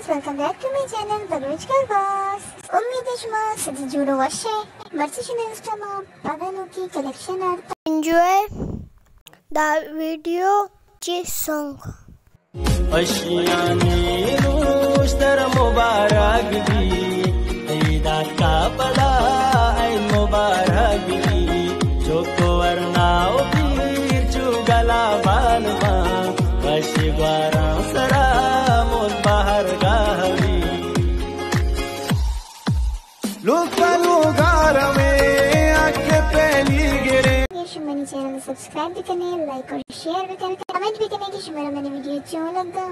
Welcome back to my channel, Baloch girl boss. امید اِنت شما سجّ جوڑ ءُ وش ئے. مرچی چہ انسٹا ما پدا نوکیں کلیکشن آرتا. Enjoy the video. چی سانگ؟ خوشیانی روچ ترا مبارک بی، عید ءَ پدا عید مبارک بی. چک ءُ ورنا ءُ پیر چو گل ءَ بال باں، وشی گواراں سرا مول بہر گاہ بی. لوگ پہ لوگا رویں، آ کہ پہلی گریں. شما منی چینل سبسکرائب بکنے، لائک اور شیئر بکنے، کمنٹ بکنے کہ شمارا منی ویڈیو چون لگا.